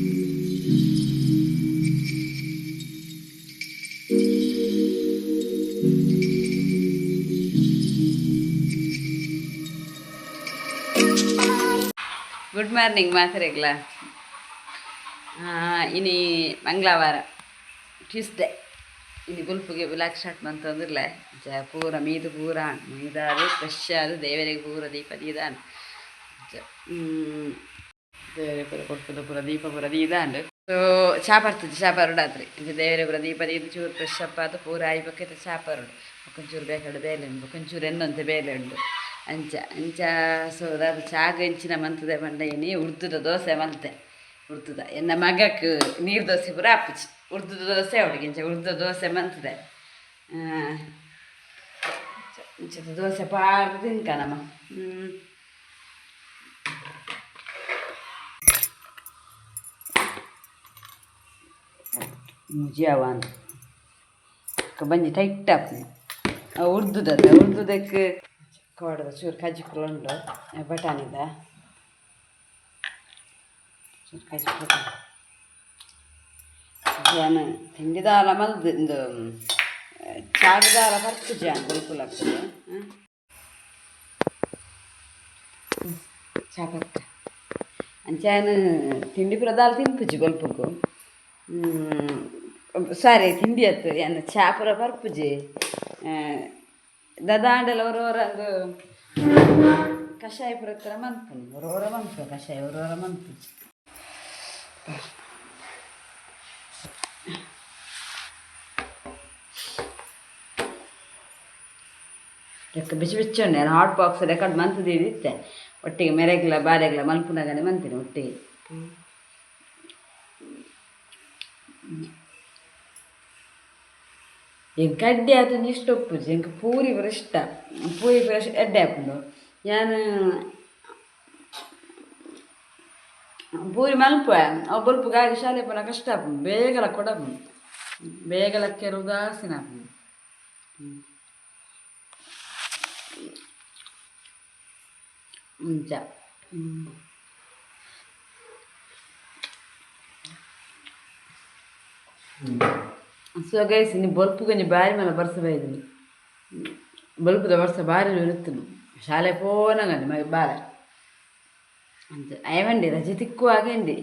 Good morning ಮಾತ್ರೆಗ್ಲ. ಇನಿ ಮಂಗಳವಾರ, Tuesday. ಇನಿ ಬೊಲ್ಪುಗೆ ಬ್ಲಾಗ್ ಸ್ಟಾರ್ಟ್ ಮಂತೊಂದುಲ್ಲೆ. ಜ ಪೂರ ಮೀದು ಪೂರ ಮೀದಾದ್ ಫ್ರೆಶ್ ಆದ್ ದೇವರಿಗೆ ಪೂರ ದೀಪ ದೀದಾಂಡ್. ದೇವರೆ ಪೂರ ಕೊಡ್ಪುದ ಪೂರ ದೀಪ ಪೂರ ದೀದಾಂಡ್. ಸೊ ಚಾ ಪರ್ತುಜಿ, ಚಾ ಪರೊಡಾತ್ರಿ. ಇಂಚ ದೇವರೆ ಪೂರ ದೀಪ ದೀದ್ ಚೂರು ಫ್ರೆಶ್ ಅಪ್ ಆದ್ ಪೂರ ಆಯಿ ಬೊಕ್ಕ ಚಾ ಪರೊಡು. ಬೊಕ್ಕ ಬೇಕಾಡ ಬೇಲೆ ಉಂಡು, ಬೊಕ್ಕ ಎನ್ನೊಂತೆ ಬೇಲೆ ಉಂಡು. ಅಂಚ ಅಂಚ. ಸೊ ದಾದ ಚಾಗ ಎಂಚಿನ ಮಂತದೆ ಪಂಡ, ಇನಿ ಉರ್ದುದ ದೋಸೆ ಮಲ್ತೆ. ಉರ್ದುದ, ಎನ್ನ ಮಗಕ್ ನೀರು ದೋಸೆ ಪೂರ ಆಪುಜಿ, ಉರ್ದುದ ದೋಸೆ ಅವಳಿಗೆ. ಇಂಚ ಉರ್ದುದ ದೋಸೆ ಮಂತದೆ. ಇಂಚದ ದೋಸೆ ಪಾಡ್ದು ತಿನ್ಕ ನಮ್ಮ. ಮುಜಿ ಅವಾಂದ್ ಬಂಜಿ ಟೈಟ್ ಆಪುಂಡು. ಉರ್ದುದತ್ತ, ಉರ್ದುದಕ್ಕೆ ಕೋಡದ ಚೂರು ಕಜ್ಜಿಪುಲ ಉಂಡು, ಬಟಾಣಿದ ಚೂರು ಕಜ್ಜಿಪುಲ. ಯಾನ್ ತಿಂಡಿದಾಲ ಮಲ್ದು ಇಂದು ಚಾಗದಾಲ ಪರ್ಪುಜಿ ಯಾನ್ ಬೊಲ್ಪುಲಕ್ಕುದು. ಚಾ ಪರ್ಕ. ಅಂಚ ಯಾನ್ ತಿಂಡಿ ಪೂರ ದಾಲ ತಿನ್ಪುಜಿ ಬೊಲ್ಪುಗು. ಸಾರಿ, ತಿಂಡಿ ಅತ್ತು, ಯಾನ್ ಚಾ ಪೂರ ಪರ್ಪುಜಿ. ದಾದಾಂಡಲ ಒರ ಅಂದು ಕಷಾಯ ಪೂರ ಇತ್ತರ ಮನ್ಪುನಿ. ಒರ ಒರ ಮನ್ಪುವೆ ಕಷಾಯ, ಒರ ಒರ ಮನ್ಪುಜಿ. ಲೆಕ್ಕ ಬಿಸಿ ಬಿಚ್ಚಿ ಉಂಡು. ನಾನು ಹಾಟ್ ಬಾಕ್ಸ್ ರೆಕಾರ್ಡ್ ಮಂತ್ ಇತ್ತೆ ಒಟ್ಟಿಗೆ ಮೆರೆಗ್ಲ ಬಾರೆಗ್ಲ ಮಲ್ಪುನಗನೆ ಮಂತಿನಿ ಒಟ್ಟಿಗೆ. ಎಂಕ್ ಕಡ್ಡಿ ಆತೊಂಜಿ ಇಷ್ಟ ಉಪ್ಪುಜಿ. ಎಂಕ್ ಪೂರಿ ಪೂರ ಇಷ್ಟ, ಪೂರಿ ಪೂರ ಎಡ್ಡೆ ಆಪುಂಡು. ಯಾನ್ ಪೂರಿ ಮಲ್ಪುವೆ. ಅವು ಬೊಲ್ಪುಗಾಗಿ ಶಾಲೆ ಪೋನ ಕಷ್ಟ ಆಪುಂಡು, ಬೇಗ ಲಕ್ಕೊಡಾಪುಂಡು. ಬೇಗ ಲಕ್ಕೆರೆ ಉದಾಸೀನ ಆಪುಂಡು. ಅಂಚ. ಸೊ ಗೈಸ್, ಇನಿ ಬೊಲ್ಪುಗೊಂಜಿ ಬಾರಿ ಮಲ್ಲ ಬರ್ಸ ಬೈದ್ಂಡ್. ಬೊಲ್ಪುದ ಬರ್ಸ ಬಾರಿ ಇತ್ತುಂಡು. ಶಾಲೆ ಪೋನಗನೆ ಮಗೆ ಬಾಲೆ ಅಂಚ ಅಯವಂಡಿ ರಜೆ ತಿಕ್ಕುವಾಗ ಇಂಡಿ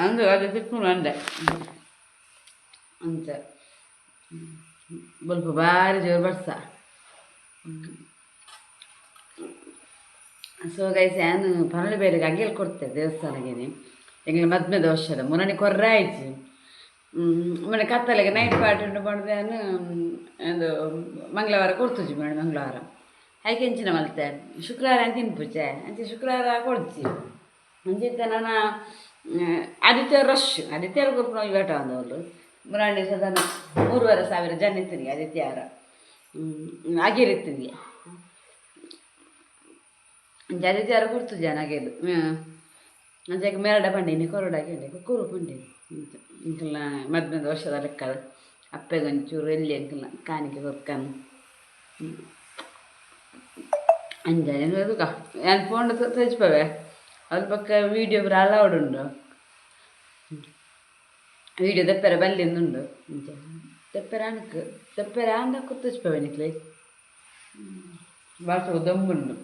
ಅಂದು ರಜೆ ತಿಕ್ಕುನು ಅಂದೆ. ಅಂಚ ಬೊಲ್ಪು ಬಾರಿ ಜೋರು ಬರ್ಸ. ಸೊ ಗೈಸ್, ಯಾನ್ ಪನೊಲಿ ಬೇಲೆಗ್ ಅಗೆಲ್ ಕೊರ್ತೆ ದೇವಸ್ಥಾನಗೇನೆ. ಎಂಕ್ಲೆ ಮದ್ಮೆದ ವರ್ಷದ ಮುನನಿ ಕೊರ್ರೆ ಆಯ್ತು. ಮನೆ ಕತ್ತಲೆಗೆ ನೈಟ್ ಪಾರ್ಟಿ ಉಂಡು ಪಂಡ್ದ್ ಯಾನ್ ಒಂದು ಮಂಗಳವಾರ ಕೊರ್ತುಜಿ. ಮನೆ ಮಂಗಳವಾರ ಐಕೆ ಎಂಚಿನ ಮಲ್ತೆ, ಶುಕ್ರವಾರ ತಿನ್ಪುಜೆ. ಅಂಚೆ ಶುಕ್ರವಾರ ಕೊಡ್ಚಿ. ಅಂಚೆ ನನ ಆದಿತ್ಯವಾರ ರಶ್. ಆದಿತ್ಯವಾರ ಕೊರ್ಪುನ ಬೇಟ ಅಂದವಳು. ಮುರಾಣಿ ಸಾಧಾರಣ 3500 ಜನ ಇತ್ತಿನಿಗೆ ಆದಿತ್ಯವಾರ ಅಗೇಲ್ ಇತ್ತಿನಿಗೆ. ಅಂಚೆ ಆದಿತ್ಯವಾರ ಕೊಡ್ತು ಜನ ಅಗೇಲು. ಅಂಚೆ ಮೇರಡ ಪಂಡಿನಿ ಕೊರಡಾಗಿ ಕೊರು ಪಂಡಿನಿ. ಎಂಕಲ್ನ ಮದ್ಮೆದ ವರ್ಷದ ಲೆಕ್ಕ ಅಪ್ಪೆಗೆ ಒಂಚೂರು ಎಲ್ಲಿ ಎಂಕಲ್ನ ಕಾಣಿಕೆ ಕೊರ್ಕನ್ ಅಂಚ. ತೂಕ, ಯಾನ್ ಫೋನ್ ತೋಜಿಪವೆ. ಅಲ್ಪ ಪಕ್ಕ ವೀಡಿಯೋ ಪೂರ ಅಲೌಡ್ ಉಂಡು. ವೀಡಿಯೋ ದೆಪ್ಪರೆ ಬಲ್ಲಿಂದುಂಡು. ಅಂಚ ದೆಪ್ಪರೆ ಅಣಕ್ ದೆಪ್ಪರೆ ಆಂಡ ತೋಜಿಪವೆ ನಿಕ್ಲೆ. ಬಾರ್ಸ ದೊಂಬುಂಡು.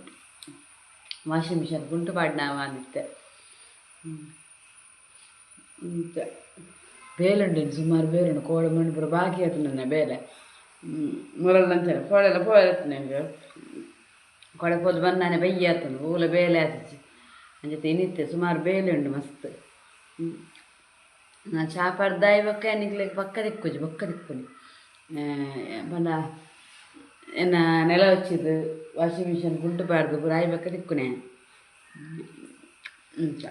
ವಾಷಿಂಗ್ ಮಿಷನ್ ಕುಂಟು ಪಾಡ್ನಾವ ಅಂದಿತ್ತೆ. ಇಂಚ ಬೇಲೆ ಉಂಡು, ಸುಮಾರು ಬೇಲೆ ಉಂಡು. ಕೋಡೆ ಮಣ್ಣು ಪೂರ ಬಾಕಿ ಆತು ನನ್ನ ಬೇಲೆ. ಮುರಲ್ ಅಂಚನೆ ಕೋಡೆಲ್ಲ ಪೋಯೆರೆ ನಂಗೆ. ಕೋಡೆ ಪೋದು ಬಂದಾನೆ ಬಯ್ಯ ಆತುಂಡು, ಓಲ ಬೇಲೆ ಆತಿಜಿ. ಅಂಚೆ ಇನಿತ್ತೆ ಸುಮಾರು ಬೇಲೆ ಉಂಡು ಮಸ್ತ್. ನಾ ಚಾ ಪರ್ದಾಯಿ ಬೊಕ್ಕ ನಿಕ್ಲೆಗ್ ಪಕ್ಕ ತಿಕ್ಕುಜಿ, ಬೊಕ್ಕ ತಿಕ್ಕುನಿ. ಪಂಡ ಎನ್ನ ನೆಲ ಒಚ್ಚಿದ್ ವಾಷಿಂಗ್ ಮಿಷನ್ ಕುಂಟು ಪಾಡ್ದು ಪೂರ ಆಯಿ ಬೊಕ್ಕ ತಿಕ್ಕುನೆ. ಅಂಚ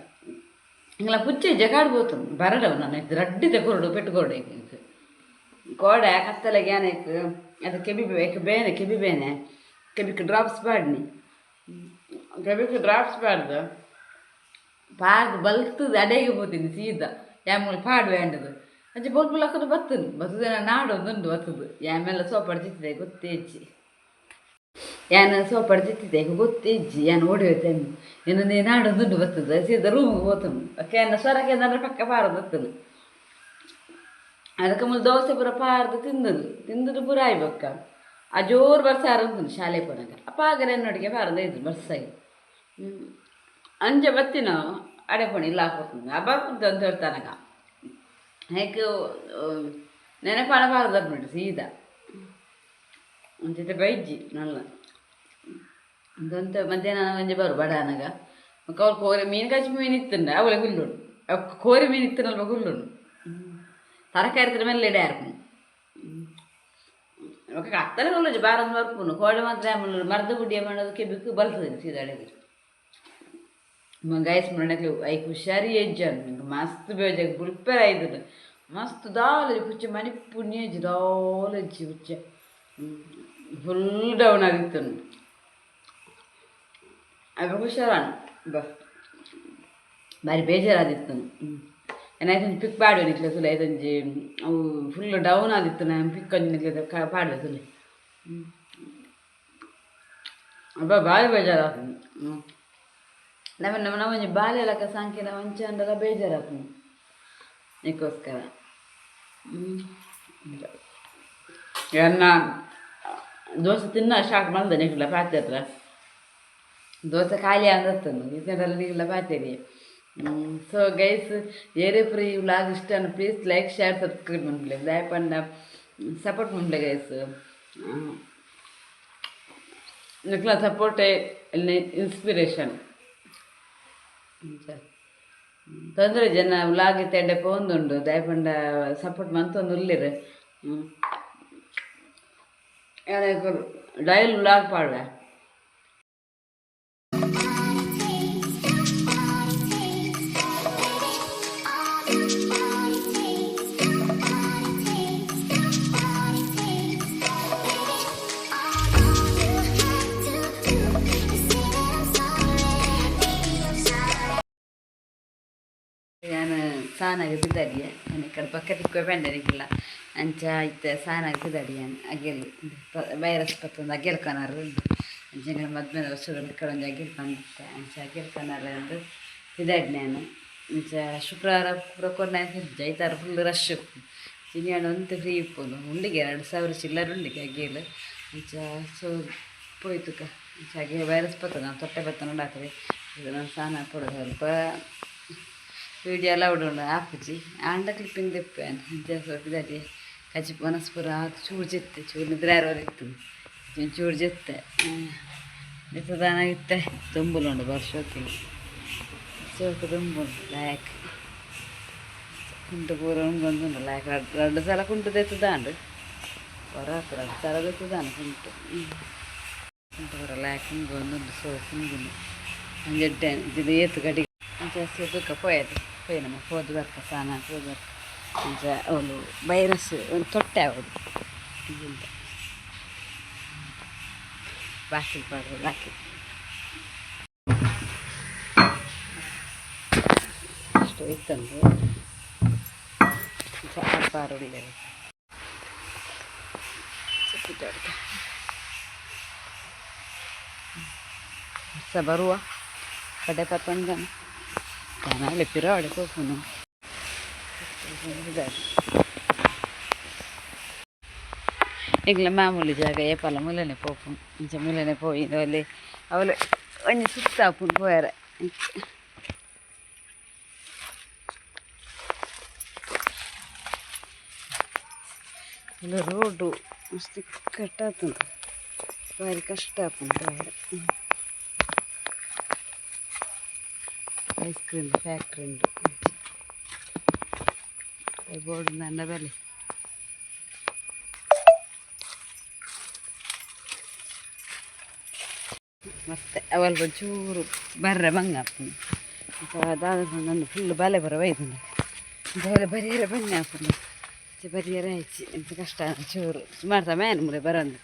ಎಂಕ್ಲ ಪುಚ್ಚೆ ಜಗಾಡ್ ಪೋತುಂಡು ಬರಡವು. ನನ್ನ ರಡ್ಡಿದ ಕೊರಡು ಪೆಟ್ಟು ಕೊರಡು ಎಂಕ್ ಕೋಡೆ ಕತ್ತಲೆಗೆ ಯಾನೇಕ್ ಅದು ಕೆಬಿ ಏಕ್ ಬೇನೆ, ಕೆಬಿ ಬೇನೆ. ಕೆಬಿಕ್ ಡ್ರಾಪ್ಸ್ ಪಾಡ್ನಿ. ಕೆಬಿಕ್ ಡ್ರಾಪ್ಸ್ ಪಾಡ್ದು ಪಾಡ್ದು ಬಲ್ತದ ಅಡೆಗೆ ಪೋತೀನಿ ಸೀದಾ. ಯಾಮೂಲು ಪಾಡುವೆ ಅಂಡದು. ಅಂಚೆ ಬೊಲ್ಪು ಲಕ್ಕದು ಬತ್ತುಂಡು, ಬತ್ತದ ನಾಡೊಂದುಂಡು. ಬತ್ತದು ಯಾಮೆಲ್ಲ ಸೋಪಾಡು ಚಿತ್ತಿದೆ ಗೊತ್ತೇಜ್ಜಿ. ಯಾನ್ ಸೋಪಾಡ್ ತಿತ್ತಿದ್ದೆ ಗೊತ್ತಿಜ್ಜಿ ಯಾನ್ ಓಡಿ ಹೋಯ್ತೇನೆ ಇನ್ನೊಂದು ನಾಡು ದುಡ್ಡು ಬರ್ತದೆ ಸೀದಾ ರೂಮಿಗೆ ಹೋತನು ಕೇಂದ್ರ ಸ್ವರ ಕೇಂದ್ರ ಪಕ್ಕ ಪಾರದು ಅದಕ್ಕೆ ಮುಲ್ ದೋಸೆ ಪೂರ ಪಾರ್ದು ತಿಂದದು ತಿಂದದು ಪೂರ ಆಯ್ಬಕ್ಕ ಆ ಜೋರು ಬರ್ಸಾರ ಉಂಟು ಶಾಲೆ ಪೋನಾಗ ಅಪ್ಪ ಆಗ ನನ್ನೊಟ್ಟಿಗೆ ಪಾರದ ಇದ್ರು ಬರ್ಸಾಗಿ ಅಂಚೆ ಬತ್ತಿನ ಅಡೆ ಪೋಣಿ ಇಲ್ಲ ಹಾಕೋತೀನಿ ಅಬ್ಬ ಅಂತ ಹೇಳ್ತಾನಗ ಹೇಗೆ ನೆನಪಾಣ ಪಾರದ ಸೀದಾ ಅಂಚಿತೆ ಬೈಜಿ ನಲ್ಲ ಅಂದಂತ ಮಧ್ಯಾಹ್ನ ಒಂಜಿ ಬರು ಬಡಾನಗ ಬೊಕ್ಕ ಅವ್ರು ಕೋರಿ ಮೀನು ಕಚ್ಚಿ ಮೀನು ಇತ್ತುಂಡ ಅವಳೆ ಗುಲ್ಲುಂಡು ಕೋರಿ ಮೀನು ಇತ್ತನಲ್ಪ ಗುಲ್ಲುಂಡು ತರಕಾರಿ ತಿನ್ನ ಮೇಲೆ ಇಡೆ ಆರ್ಪುಂಡು ಬೊಕ್ಕ ಕತ್ತಲೆ ಗುಲ್ಲುಜಿ ಬಾರಂದು ಬರ್ಪುಂಡು ಕೋಳಿ ಮಾತ್ರ ಮರ್ದು ಗುಡಿಯ ಮಾಡೋದಕ್ಕೆ ಬಿಕ್ಕು ಬಲ್ತದೆ ಸೀದಾ ಅಡೆಗೆ. ಗೈಸ್ ಮುರಣಕ್ಲು ಐಕ್ ಹುಷಾರಿ ಎಜ್ಜಾನ್ ಮಸ್ತ್ ಬೇಜಾಗ್ ಬುಲ್ಪೆರ ಆಯ್ತದ ಮಸ್ತ್ ದಾಲಜಿ ಪುಚ್ಚೆ ಮನಿ ಪುಣ್ಯಜ್ಜಿ ದಾಲಜ್ಜಿ ಪುಚ್ಚೆ ಫುಲ್ ಡೌನ್ ಆಗಿತ್ತು ಅವ ಹುಷಾರಾನ ಬಾ ಬಾರಿ ಬೇಜಾರಾದಿತ್ತು. ಏನಾಯ್ತು ಪಿಕ್ ಪಾಡುವೆ ನಿಕ್ಲೆ ತುಲೆ ಐತಂಜಿ ಅವು ಫುಲ್ ಡೌನ್ ಆದಿತ್ತು ನಾನು ಪಿಕ್ ಅಂಜಿ ನಿಕ್ಲೆ ಪಾಡುವೆ ತುಲೆ ಅಬ್ಬ ಭಾರಿ ಬೇಜಾರಾಗ್ತದೆ. ನಮ್ಮ ನಮ್ಮ ನಮ್ಮ ಬಾಲ್ಯ ಲೆಕ್ಕ ಸಾಂಕಿನ ಒಂಚೆ ಅಂಡಲ ಬೇಜಾರಾಗ್ತದೆ ಅದಕ್ಕೋಸ್ಕರ. ಎನ್ನ ದೋಸೆ ತಿನ್ನ ಸ್ಟಾರ್ಟ್ ಮಾಡ್ದೆ ನಿಕ್ಲ ಪಾತ್ರೆ ಹತ್ರ ದೋಸೆ ಖಾಲಿ ಆಗತ್ತಂದು ಇದನ್ನೆಲ್ಲ ನಿಕ್ಲ ಪಾತ್ರೆ. ಸೊ ಗೈಸ್ ಏರೇ ಫ್ರೀ ವ್ಲಾಗ್ ಇಷ್ಟ ಪ್ಲೀಸ್ ಲೈಕ್ ಶೇರ್ ಸಬ್ಸ್ಕ್ರೈಬ್ ಮನ್ಪುಲೆ ದಯಪಂಡ ಸಪೋರ್ಟ್ ಮನ್ಪುಲೆ ಗೈಸ್. ನಿಕ್ಲ ಸಪೋರ್ಟೇ ಇನ್ಸ್ಪಿರೇಷನ್. ತೊಂದರೆ ಜನ ವ್ಲಾಗ್ ಇತ್ತೆ ಪೋಂದುಂಡು ದಯಪಂಡ ಸಪೋರ್ಟ್ ಮಂತೊಂದು ಉಲ್ಲೆರ್. ಡೈಲಿ ವ್ಲಾಗ್ ಪಾಡುವೆ. ಯಾನ್ ಸಾನಾಗ ಪಿದಡಿಯೆ ಯಾನ್ ಈ ಕಡೆ ಪಕ್ಕ ತಿಕ್ಕುವೆ ಪಂಡೆನಿಕ್ಲ ಅಂಚ ಇತ್ತೆ ಸಾನಾಗ ಪಿದಡಿ ಯಾನ್ ಅಗೆಲ್ ವೈರಸ್ ಪತ್ತೊಂದು ಅಗೆಲ್ ಕನರ್ ಉಂಡು ಅಂಚ ಎಂಕಲ್ನ ಮದ್ಮೆದ ವರ್ಷದ ಮಿಕ್ಕಡ್ ಒಂಜಿ ಅಗೆಲ್ ಪಂದಿತ್ತೆ ಅಂಚ ಅಗೆಲ್ ಕನರ್ ಅಂದ್ ಪಿದಡ್ನೆ ಯಾನ್. ಅಂಚ ಶುಕ್ರವಾರ ಪೂರ ಕೊರ್ನ ಐತಾರ ಫುಲ್ ರಶ್ ಇನಿ ಆಂಡ ಒಂತೆ ಫ್ರೀ ಇಪ್ಪುಂಡು ಉಂಡಿಗೆ 2000 ಚಿಲ್ಲರೆ ಉಂಡಿಗೆ ಅಗೆಲ್ ಅಂಚ ಸೊ ಪೋಯ್ತುಕ ಅಂಚ ಅಗೆಲ್ ವೈರಸ್ ಪತ್ತೊಂದು ತೊಟ್ಟೆ ಪತ್ತೊಂದು ಉಂಡಾತದೆ ಇದು ಸಾನ ಪೋಡು ಸ್ವಲ್ಪ ವೀಡಿಯೋ ಅಲೌಡ್ ಉಂಡು ಆಪುಜಿ ಆಂಡ ಕ್ಲಿಪ್ಪಿಂಗ್ ದೆಪ್ಪೆ ಅಂಚ ಸ್ವಲ್ಪ ಪಿದಡಿ ಕಜಿಪು ವನಸ್ ಪೂರ ಆತ್ ಚೂರು ಜೆತ್ತೆ ಚೂರು ನಿದ್ರೆ ಇತ್ತು ಚೂರು ಜೆತ್ತೆ ಇತ್ತದಾನ ಇತ್ತೆ ದೊಂಬುಲುಂಡು ಬರ್ಸೋತಿಗೆ ಚೋಕು ದೊಂಬುಂಡು ಲಾಯಕ್ ಕುಂಟು ಪೂರ ಉಂಗೊಂದುಂಡು ಲಾಯಕ್ ರಡ್ಡ್ ರಡ್ಡ್ ಸಲ ಕುಂಟು ದೆತ್ತುದಾಂಡ್ ಪೊರ ರಡ್ಡ್ ಸಲ ದೆತ್ತುದಾಂಡ್ ಕುಂಟು ಕುಂಟು ಪೂರ ಲಾಯಕ್ ಉಂಗೊಂದುಂಡು ಸೋಕು ಉಂಗುಂಡು ಒಂಜಿ ಎಡ್ಡೆ ಇದು ಏತ್ ಗಡಿ ಅಂಚ ಸುಖ ಪೋಯೆರ್ ಪೋಯಿ ನಮ್ಮ ಪೋದು ಬರ್ಕ ಸಾನ ಪೋದು ಬರ್ಕ ಅಂಚ ಅವ್ಲು ವೈರಸ್ ಒಂದು ತೊಟ್ಟೆ ಆವೊಡು ಇಂಚ ಬಾಕಿಲ್ ಪಾಡೋದು ಬಾಕಿಲ್ ಅಷ್ಟು ಇತ್ತಂದು ಅಂಚ ಅಪ್ಪಾರು ಉಲ್ಲೆರ್ ಬರ್ಸ ಬರುವ ಕಡೆ ಪತ್ತೊಂದು ಯಾನಾಲೆ ಪಿರಾವಡೆ ಪೋಪುನು ಎಂಕ್ಲ ಮಾಮೂಲಿ ಜಾಗ ಏಪಲ ಮೂಲನೆ ಪೋಪುನು ಇಂಚ ಮೂಲನೆ ಪೋಯಿ ಅಲ್ಲಿ ಅವಳು ಒಂಜಿ ಸುತ್ತ ಆಪುಂಡು ಪೋಯೆರೆ. ಇಲ್ಲ ರೋಡು ಮಸ್ತ್ ಇಕ್ಕಟ್ಟಾತುಂಡು ಬಾರಿ ಕಷ್ಟ ಆಪುಂಡು ಪೋಯೆರೆ. ಐಸ್ ಕ್ರೀಮ್ ಫ್ಯಾಕ್ಟ್ರಿ ಉಂಡು ಬೋರ್ಡ್ ನನ್ನ ಬೆಲೆ ಮತ್ತೆ ಅವಲ್ಪ ಒಂಚೂರು ಬರ್ರೆ ಬಂಗ ಆಪುಂಡು ದಾದ ಪಂಡ ಫುಲ್ ಬಾಲೆ ಬರ ಬೈದುಂಡು ಬಾಲೆ ಬರಿಯರೆ ಬಂಗ ಆಪುಂಡು ಬರಿಯರೆ ಆಯ್ಚಿ ಎಂತ ಕಷ್ಟ ಚೂರು ಸುಮಾರು ಸಮಯ ಮುರೆ ಬರಂದು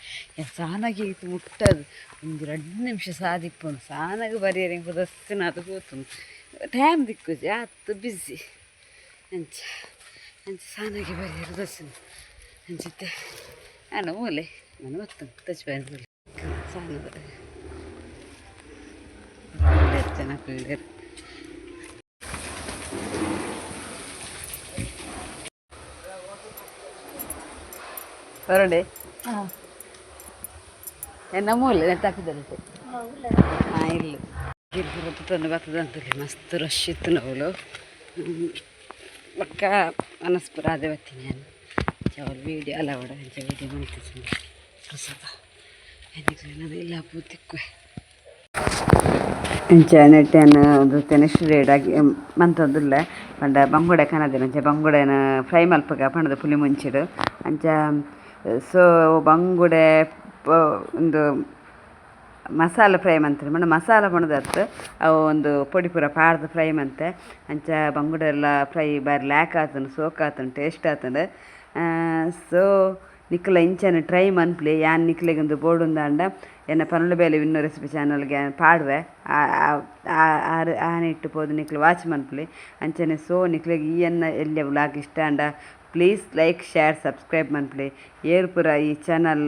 ಸಾನಾಗಿ ಇತ್ತು ಮುಟ್ಟದು ಒಂಜಿ ರಡ್ಡ್ ನಿಮಿಷ ಸಾದಿಪ್ಪುಂಡು ಸಾನಾಗ ಬರಿಯರೆ ದಸ್ತಿನ ಅದು ಪೋತುಂಡು ಟೈಮ್ ತಿಕ್ಕುಜಿ ಆತ್ ಬಿಸಿ ಅಂಚ ಅಂಚ ಸಾನಾಗಿ ಬರಿಯರೆ ದಸ್ಸಿನ ಅಂಚಿತ್ತೆ ಆಂಡ ಮೂಲೆ ನಾನು ಗೊತ್ತುಂಡು ತಚ್ಪಾಯ ಮೂಲೆ. ದೇವಸ್ಥಾನದ ಜನಕುಲು. ಬರೋಡೆ ಎನ್ನ ಮೂಲೆ ನೆತ್ತಾಕಿದ್ದಾರೆ. ಹಾಂ, ಇಲ್ಲ ಗಿರ್ಪುರ ತಂದು ಬರ್ತದಂತಲ್ಲಿ ಮಸ್ತ್ ರಶ್ ಇತ್ತು. ನಾವು ಬೊಕ್ಕ ಮನಸ್ಪುರ ಅದೇ ಬತ್ತೀನಿ ನಾನು. ಅವಳು ವೀಡಿಯೋ ಅಲ್ಲ ಅವಡ ಅಂಚ ವೀಡಿಯೋ ಮಾಡ್ತಿದ್ದೀನಿ. ಪ್ರಸಾದ ಎನ್ನಿಕ್ಲೆನ ಇಲ್ಲ ಪೂತಿಕ್ವೆ. ಇಂಚ ನೆಟ್ಟೆನ್ ನೆಕ್ಸ್ಟ್ ರೇಡ್ ಆಗಿ ಮಂತೊಂದುಲ್ಲೆ ಪಂಡ ಬಂಗುಡೆ ಕನದಿನ. ಅಂಚ ಬಂಗುಡೆನ ಫ್ರೈ ಮಲ್ಪಗ ಪಂಡದ ಪುಲಿ ಮುಂಚಿಡು ಅಂಚ. ಸೊ ಬಂಗುಡೆ ಉಂದು ಮಸಾಲೆ ಫ್ರೈ ಮಂತ್ರಿ ಪಂಡ ಮಸಾಲೆ ಪಂಡದತ್ತು ಅವು ಒಂದು ಪೊಡಿ ಪೂರ ಪಾಡ್ದು ಫ್ರೈ ಮಂತೆ. ಅಂಚ ಬಂಗುಡೆ ಎಲ್ಲ ಫ್ರೈ ಬಾರಿ ಲ್ಯಾಕ್ ಆತುಂಡು, ಸೋಕ್ ಆತುಂಡು, ಟೇಸ್ಟ್ ಆತುಂಡು. ಸೊ ನಿಕುಲ ಇಂಚನೆ ಟ್ರೈ ಮನ್ಪುಲೆ. ಯಾನ್ ನಿಕ್ಲೆಗ್ ಉಂದು ಬೋಡುಂದಾಂಡ ಎನ್ನ ಪನೊಲು ಬೇಲೆ ವಿನ್ನೋ ರೆಸಿಪಿ ಚಾನಲ್ಗೆ ಪಾಡುವೆ. ಆನಿಟ್ಟು ಪೋದು ನಿಕ್ಲು ವಾಚ್ ಮನ್ಪುಲೆ ಅಂಚನೆ. ಸೊ ನಿಕ್ಲೆಗ್ ಈ ಎನ್ನ ಎಲ್ಯ ವ್ಲಾಗ್ ಇಷ್ಟ ಆಂಡ ಪ್ಲೀಸ್ ಲೈಕ್, ಶೇರ್, ಸಬ್ಸ್ಕ್ರೈಬ್ ಮನ್ಪುಲೆ. ಏರ್ ಪೂರ ಈ ಚಾನಲ್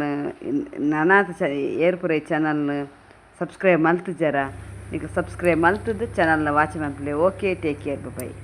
ನನಾತ್ ಚ ಏರ್ ಪೂರ ಈ ಚಾನಲ್ ಸಬ್ಸ್ಕ್ರೈಬ್ ಮಲ್ತುಜರ, ನಿಕ್ಲು ಸಬ್ಸ್ಕ್ರೈಬ್ ಮಲ್ತುದು ಚಾನಲ್ನ watch ಮನ್ಪುಲೆ. Okay, take care, bye.